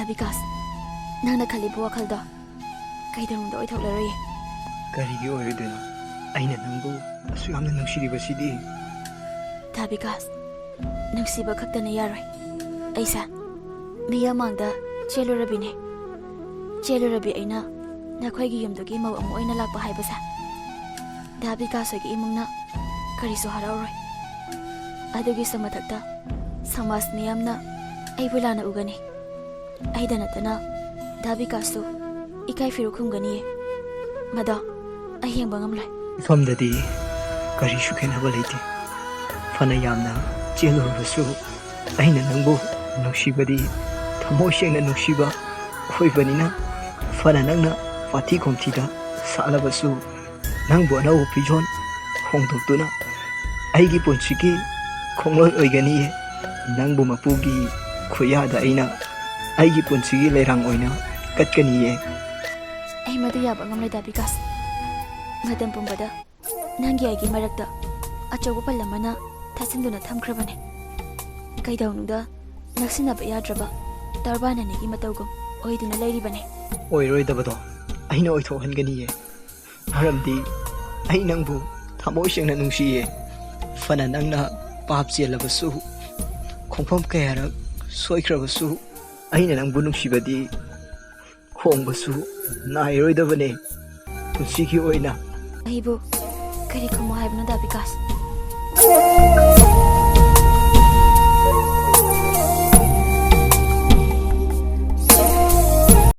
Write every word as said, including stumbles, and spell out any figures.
ꯕꯤꯀꯥꯁ, ꯅꯪꯅ ꯈꯜꯂꯤꯕ ꯋꯥꯈꯜꯗꯣ ꯀꯩꯗꯧꯅꯨꯡꯗ ꯑꯣꯏꯊꯣꯛꯂꯔꯣꯏꯌꯦ꯫ ꯀꯔꯤꯒꯤ ꯑꯣꯏꯔꯣꯏꯗꯣꯏꯅꯣ? ꯑꯩꯅ ꯅꯪꯕꯨ ꯑꯁꯨꯛ ꯌꯥꯝꯅ ꯅꯨꯡꯁꯤꯔꯤꯕꯁꯤꯗꯤ꯫ ꯗꯥ ꯕꯤꯀꯥꯁ, ꯅꯨꯡꯁꯤꯕ ꯈꯛꯇꯅ ꯌꯥꯔꯣꯏ꯫ ꯑꯩꯁꯦ ꯃꯤ ꯑꯃꯥꯡꯗ ꯆꯦꯜꯂꯨꯔꯕꯤꯅꯦ꯫ ꯆꯦꯜꯂꯨꯔꯕꯤ ꯑꯩꯅ ꯅꯈꯣꯏꯒꯤ ꯌꯨꯝꯗꯨꯒꯤ ꯃꯧ ꯑꯃ ꯑꯣꯏꯅ ꯂꯥꯛꯄ ꯍꯥꯏꯕꯁꯦ ꯗꯥ ꯕꯤꯀꯥꯁ ꯍꯣꯏꯒꯤ ꯏꯃꯨꯡꯅ ꯀꯔꯤꯁꯨ ꯍꯔꯥꯎꯔꯣꯏ꯫ ꯑꯗꯨꯒꯤꯁꯨ ꯃꯊꯛꯇ ꯁꯃꯥꯖ ꯃꯤꯌꯥꯝꯅ ꯑꯩꯕꯨ ꯂꯥꯟꯅ ꯎꯒꯅꯤ꯫ ꯑꯩꯗ ꯅꯠꯇꯅ ꯗꯥ ꯕꯤꯀꯥꯁꯁꯨ ꯏꯀꯥꯏ ꯐꯤꯔꯨꯛ ꯈꯨꯝꯒꯅꯤꯌꯦ꯫ ꯃꯗꯣ ꯑꯩ ꯌꯦꯡꯕ ꯉꯝꯂꯣꯏ꯫ ꯃꯐꯝꯗꯗꯤ ꯀꯔꯤꯁꯨ ꯈꯦꯠꯅꯕ ꯂꯩꯇꯦ꯫ ꯐꯅ ꯌꯥꯝꯅ ꯆꯦꯜꯂꯨꯔꯕꯁꯨ ꯑꯩꯅ ꯅꯪꯕꯨ ꯅꯨꯡꯁꯤꯕꯗꯤ ꯊꯃꯣꯏ ꯁꯦꯡꯅ ꯅꯨꯡꯁꯤꯕ ꯑꯣꯏꯕꯅꯤꯅ, ꯐꯅ ꯅꯪꯅ ꯄꯥꯊꯤ ꯈꯣꯝꯊꯤꯗ ꯁꯥꯠꯂꯕꯁꯨ, ꯅꯪꯕꯨ ꯑꯅꯧꯕ ꯐꯤꯖꯣꯜ ꯍꯣꯡꯗꯣꯛꯇꯨꯅ ꯑꯩꯒꯤ ꯄꯨꯟꯁꯤꯒꯤ ꯈꯣꯡꯂꯣꯏ ꯑꯣꯏꯒꯅꯤꯌꯦ꯫ ꯅꯪꯕꯨ ꯃꯄꯨꯒꯤ ꯈꯨꯌꯥꯗ ꯑꯩꯅ ꯑꯩꯒꯤ ꯄꯨꯟꯁꯤꯒꯤ ꯂꯩꯔꯥꯡ ꯑꯣꯏꯅ ꯀꯠꯀꯅꯤꯌꯦ꯫ ꯑꯩ ꯃꯗꯨ ꯌꯥꯕ ꯉꯝꯂꯣꯏꯗ ꯕꯤꯀꯥꯁ꯫ ꯃꯇꯝ ꯄꯨꯝꯕꯗ ꯅꯪꯒꯤ ꯑꯩꯒꯤ ꯃꯔꯛꯇ ꯑꯆꯧꯕ ꯄꯜ ꯑꯃꯅ ꯊꯠꯆꯤꯟꯗꯨꯅ ꯊꯝꯈ꯭ꯔꯕꯅꯦ꯫ ꯀꯩꯗꯧꯅꯨꯡꯗ ꯅꯛꯁꯤꯟꯅꯕ ꯌꯥꯗ꯭ꯔꯕ ꯇꯔꯕꯥꯟ ꯑꯅꯤꯒꯤ ꯃꯇꯧꯒꯨꯝ ꯑꯣꯏꯗꯨꯅ ꯂꯩꯔꯤꯕꯅꯦ꯫ ꯑꯣꯏꯔꯣꯏꯗꯕꯗꯣ ꯑꯩꯅ ꯑꯣꯏꯊꯣꯛꯍꯟꯒꯅꯤꯌꯦ꯫ ꯃꯔꯝꯗꯤ ꯑꯩ ꯅꯪꯕꯨ ꯊꯃꯣꯏ ꯁꯦꯡꯅ ꯅꯨꯡꯁꯤꯌꯦ꯫ ꯐꯅ ꯅꯪꯅ ꯄꯥꯞ ꯆꯦꯜꯂꯕꯁꯨ, ꯈꯣꯡꯐꯝ ꯀꯌꯥꯔꯛ ꯁꯣꯏꯈ꯭ꯔꯕꯁꯨ, ꯑꯩꯅ ꯅꯪꯕꯨ ꯅꯨꯡꯁꯤꯕꯗꯤ ꯍꯣꯡꯕꯁꯨ ꯅꯥꯏꯔꯣꯏꯗꯕꯅꯦ ꯄꯨꯟꯁꯤꯒꯤ ꯑꯣꯏꯅ꯫ ꯑꯩꯕꯨ ꯀꯔꯤ ꯈꯨꯝꯃꯣ ꯍꯥꯏꯕꯅꯣ ꯗꯥ ꯕꯤꯀꯥꯁ?